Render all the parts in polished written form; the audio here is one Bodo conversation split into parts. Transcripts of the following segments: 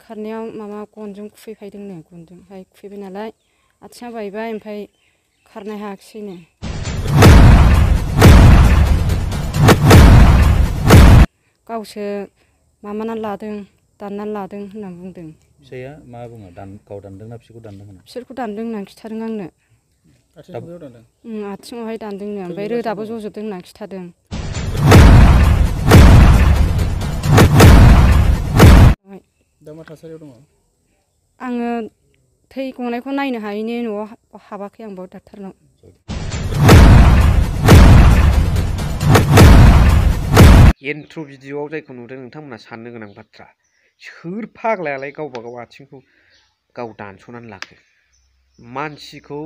खारनायाव माबा गनजों खुबैफायदोंनो गनजोंहाय खुबैबाय नालाय आथिङा बायबाय ओमफ्राय खारनो हायाखिसैनो गावसो माबानानै लादों दाननानै लादों होननानै बुंदों। फिसाया मा बुङो गाव दानदोंना बिसोरखौ दानदों होनना? बिसोरखौ दानदों होननानै खिथादों आंनो। आथिङाव दानदों? आथिङावहाय दानदोंनो ओमफ्राय रोदाबो जजोबदों होननानै खिथादों। दा मा थासारियाव दङ? आङो थै गनायखौ नायनो हायैनि न'आव हाबाखै आं बाव डाक्टारनाव। इन्ट्र' भिडिअ'आव जायखौ नुदों नोंथांमोना साननो गोनां बाथ्रा सोर फाग्लायालाय गावबा गाव आथिंखौ गाव दानस'नानै लाखो? मानसिखौ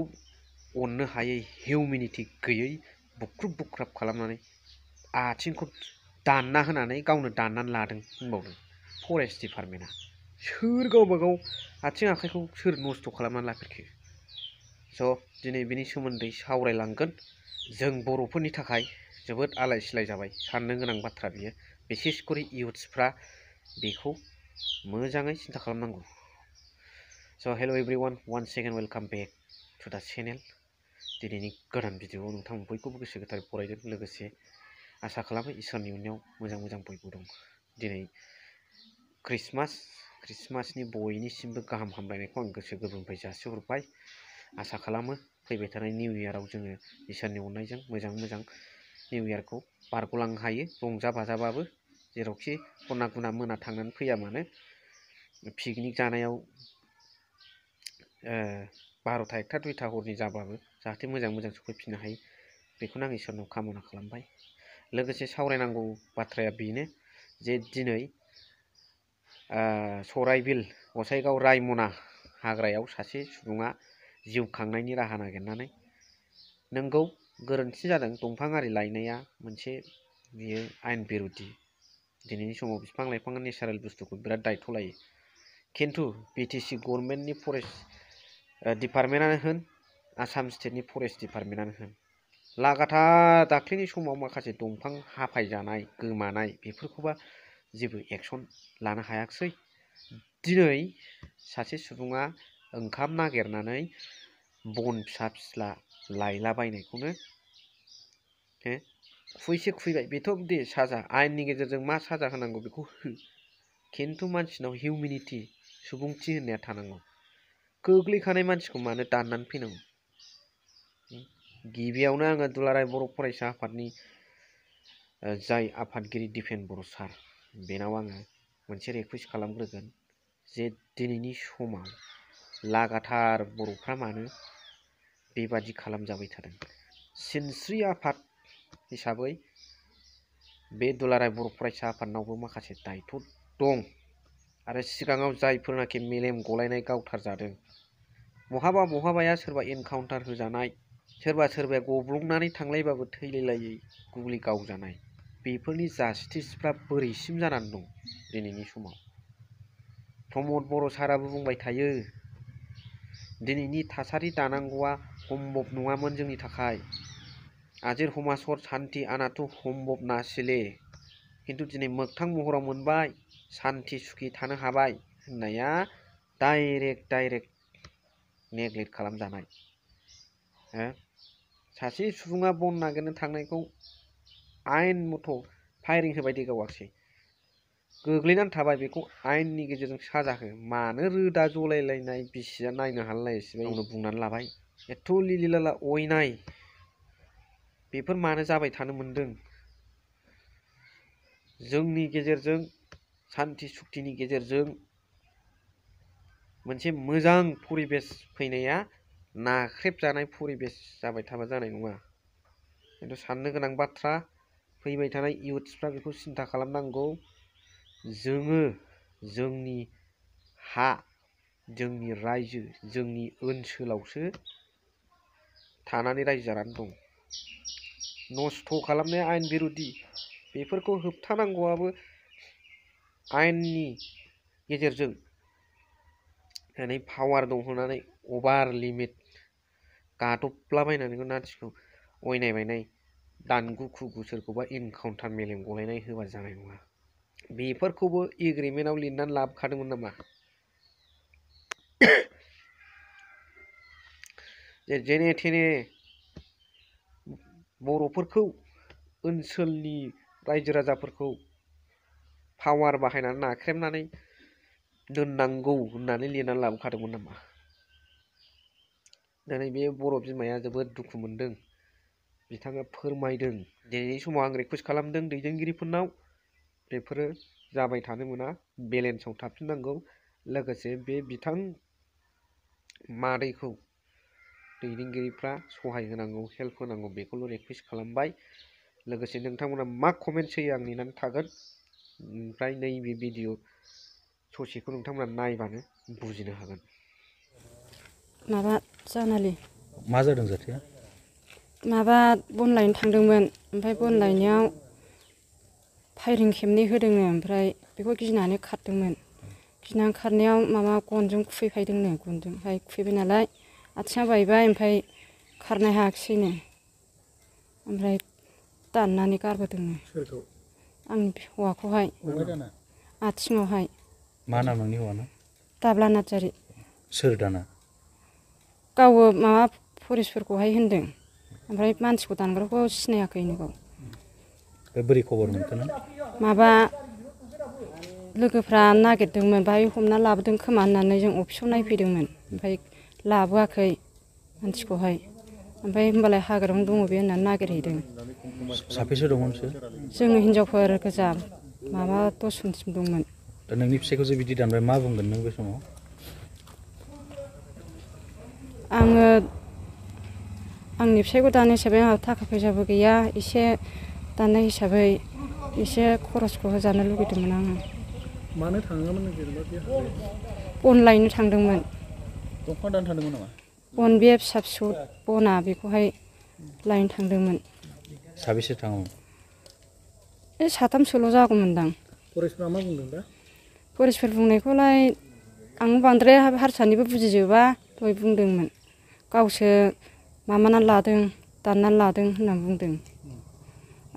अननो हायै हिउमेनिटि गैयै बुख्रुब बुख्राब खालामनानै आथिंखौ दानना होनानै गावनो दाननानै लादों होनबावदों फरेस्ट डिपार्टमेन्टआ। सोर गावबा गाव आथिं आखाइखौ सोर नस्थ' खालामनानै लाफेरखो? स' दिनै बिनि सोमोन्दै सावरायलांगोन। जों बर'फोरनि थाखाय जोबोद आलाय सिलाय जाबाय, साननो गोनां बाथ्रा बियो। बिसेसकरि इयुथ्सफ्रा बेखौ मोजाङै सिन्था खालामनांगौ। So' hello' everyone, one second welcome back to the channel. दिनैनि गोदान भिडिअ'आव नोंथां बयखौबो गोसो गोथारै बरायदों। लोगोसे आसा खालामो इसोरनि अननायाव मोजां मोजां बयबो दं। दिनै ख्रिस्टमासनि बयनिसिमबो गाहाम हामलायनायखौ आं गोसो गोरबोनिफ्राय जासिहरबाय। आसा खालामो फैबाय थानाय निउ इयाराव जोङो इसोरनि अननायजों मोजां निउ इयारखौ बारग'लांनो हायो रंजा बाजाबाबो। जेरावखि खना गुना मोना थांनानै फैया मानो, पिकनिक जानायाव 12ता 1ता 2ता हरनि जाबाबो जाहाथे मोजां सफैफिननो हायो, बेखौनो आं इसोरनाव कामना खालामबाय। लोगोसे सावरायनांगौ बाथ्राया बेनो जे दिनै सराइबिल गसाइगाव रायमना हाग्रायाव सासे सुबुङा जिउ खांनायनि राहा नागिरनानै, नोंगौ गोरोन्थि जादों, दंफां आरि लायनाया मोनसे बियो आयेन बेरेथि। दिनैनि समाव बिफां लाइफाङा नेचारेल बुस्थुखौ बिराद दायथ' लायो। खिन्थु BTC गभर्नमेन्टनि फरेस्ट डिपार्टमेन्टआनो होन, आसाम स्टेटनि फरेस्ट डिपार्टमेन्टआनो होन, लागातार दाख्लैनि समाव माखासे दंफां हाफायजानाय गोमानाय बेफोरखौबा जेबो एक्सन लानो हायाखिसै। दिनै सासे सुबुङा ओंखाम नागिरनानै बन फिसा फिस्ला लायलाबायनायखौनो खुयैसे खुयैबाय। बेथ' दे साजा, आयेननि गेजेरजों मा साजा होनांगौ बेखौ हो, खिन्थु मानसिनाव हिउमेनिटि सुबुंथि होननाया थानांगौ। गोग्लैखानाय मानसिखौ मानो दाननानै फैनांगौ? गिबियावनो आङो दुलाराय बर' फरायसा आफादनि जाय आफादगिरि दिपेन बर' सार, बेनाव आङो मोनसे रिकुवेस्ट खालामग्रोगोन जे दिनैनि समाव लागातार बर'फ्रा मानो बेबादि खालामजाबाय थादों? सिनस्रि आफाद हिसाबै बे दुलाराय बर' फरायसा आफादनावबो माखासे दायथ' दं। आरो सिगाङाव जायफोरनाखि मेलेम गलायनाय गावथारजादों, बहाबाया सोरबा एनकाउन्टार होजानाय, सोरबाया गब्लंनानै थांलायबाबो थैलायलायै गुलि गावजानाय, बेफोरनि जास्टिसफ्रा बोरैसिम जानानै दं दिनैनि समाव? प्रमद बर' साराबो बुंबाय थायो दिनैनि थासारि दानांगौआ सम्भब नङामोन जोंनि थाखाय। आजिर हमासर सान्ति आनाथ' सम्भब नासिले। खिन्थु दिनै मोगथां महराव मोनबाय, सान्ति सुखि थानो हाबाय होननाया डाइरेक्ट नेग्लेक्ट खालामजानाय। सासे सुबुङा बन नागिरनो थांनायखौ आयेन मथ' फायरिं होबाय दे गावाखिसै, गोग्लैनानै थाबाय, बेखौ आयेननि गेजेरजों साजा हो। मानो रोदा जलायलायनाय बिसिया नायनो हालायलायासै गावनो बुंनानै लाबाय। एथ' लिलिलाला अयनाय बेफोर मानो जाबाय थानो मोनदों? जोंनि गेजेरजों सान्ति सुक्तिनि गेजेरजों मोनसे मोजां परिबेस फैनाया नाख्रेबजानाय परिबेस जाबाय थाबा जानाय नङा। खिन्थु साननो गोनां बाथ्रा, फैबाय थानाय इयुथ्सफ्रा बेखौ सिन्था खालामनांगौ। जोङो जोंनि हा, जोंनि रायजो, जोंनि ओनसोलावसो थानानै रायजो जानानै दं। नस्थ' खालामनाया आयेन बेरेथि। बेफोरखौ होबथानांगौआबो आयेननि गेजेरजों पावार दं होननानै अभार लिमिट गादबलाबायनानै मानसिखौ अयनाय बायनाय दानगु खुगु सोरखौबा एनकाउन्टार मेलेम गलायनाय होबा जानाय नङा। बेफोरखौबो एग्रिमेन्टआव लिरनानै लाबोखादोंमोन नामा? जेने थेने बर'फोरखौ ओनसोलनि रायजो राजाफोरखौ पावार बाहायनानै नाख्रेबनानै दोननांगौ होननानै लिरनानै लाबोखादोंमोन नामा? दिनै बे बर' बिमाया जोबोद दुखु मोनदों। बिथाङा फोरमायदों। दिनैनि समाव आं रिकुवेस्ट खालामदों दैदेनगिरिफोरनाव बेफोरो जाबाय थानो मोना, बेलेन्सआव थाफिननांगौ। लोगोसे बे बिथां मादैखौ दैदेनगिरिफ्रा सहाय होनांगौ, हेल्प होनांगौ, बेखौल' रिकुवेस्ट खालामबाय। लोगोसे नोंथांमोना मा कमेन्ट्स होयो आं नेनानै थागोन। ओमफ्राय नैबे भिडिअ ससेखौ नोंथांमोना नायबानो बुजिनो हागोन। माबा जानालि मा जादों जाथाया? माबा बन लायनो थांदोंमोन, ओमफ्राय बन लायनायाव फायरिं खेबनै होदोंनो, ओमफ्राय बेखौ गिनानै खारदोंमोन। गिनानै खारनायाव माबा गनजों खुबैफायदोंनो, गनजोंहाय खुबैबाय नालाय आथिङा बायबाय, ओमफ्राय खारनो हायाखिसैनो, ओमफ्राय दाननानै गारबोदोंनो। सोरखौ? आंनि हौवाखौहाय बबेहाय दाना? आथिङावहाय। मा नाम नोंनि हौवाना? दाब्ला नार्जारि। सोर दाना? गावबो माबा फरेस्टफोरखौहाय होनदों, ओमफ्राय मानसिखौ दानग्राखौ सिनायाखैनो गाव। बे बोरै खबर मोनखो नों? माबा लोगोफ्रा नागिरदोंमोन, बाहाय हमना लाबोदों खोमा होननानै जों अफिसाव नायफैदोंमोन, ओमफ्राय लाबोआखै मानसिखौहाय। ओमफ्राय होमबालाय हाग्रायावनो दङ बे होननानै नागिरहैदों। साबेसे दंमोन बिसोर? जोङो हिनजावफोर गोजा, माबा 10 जनसिम दंमोन। दा नोंनि फिसाइखौ जे बिदि दानबाय, मा बुंगोन नों बे समाव? आङो आंनि फिसाइखौ दानाय हिसाबै आंहा थाखा फैसाबो गैया, एसे दानाय हिसाबै एसे खरसखौ होजानो लुगैदोंमोन आङो। मानो थाङोमोन जेनेबा बे हाग्रायाव? बन लायनो थांदोंमोन। दंफां दाननो थांदोंमोन नामा? बन बे फिसा फिसौ बना, बेखौहाय लायनो थांदोंमोन। साबेसे थाङोमोन? बे 3सोल' जागौमोनदां। फरेस्टफ्रा मा बुंदों दा? फरेस्टफोर बुंनायखौलाय आं बांद्राय हारसानिबो बुजिजोबा, दहाय बुंदोंमोन गावसो माबानानै लादों, दाननानै लादों होननानै बुंदों।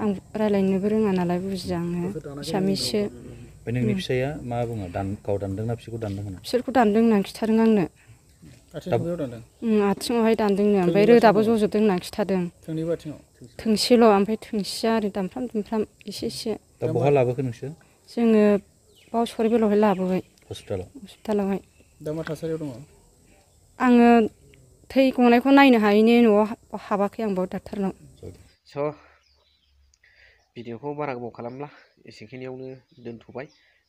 आं रायज्लायनोबो रोङा नालाय, बुजिया आङो, एसामिससो। ओमफ्राय नोंनि फिसाइया मा बुङो? गाव दानदोंना बिसोरखौ दानदों होनो? बिसोरखौ दानदों होननानै खिन्थादों आंनो। आथिं थोंबैयाव दानदों? आथिङावहाय दानदोंनो, ओमफ्राय रोदाबो जजोबदों होननानै खिन्थादों। थोंनैबो आथिङाव? थोंसेल', ओमफ्राय थोंसेया ओरै दानफ्राम दुमफ्राम एसे एसे। दा बहा लाबोखो नोंसोर? जोङो बाव सराइबिलावहाय लाबोबाय। हस्पिटालावहाय। दा मा थासारियाव दङ? आङो थै गनायखौ नायनो हायैनि न'आव हाबाखै आं बाव डाक्टारनाव। स' भिडिअखौ बारा गोबाव खालामला, एसेखिनियावनो दोनथ'बाय।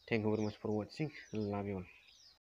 थेंक इउ भेरि माच फर वाचिं, लाभ इउ अल।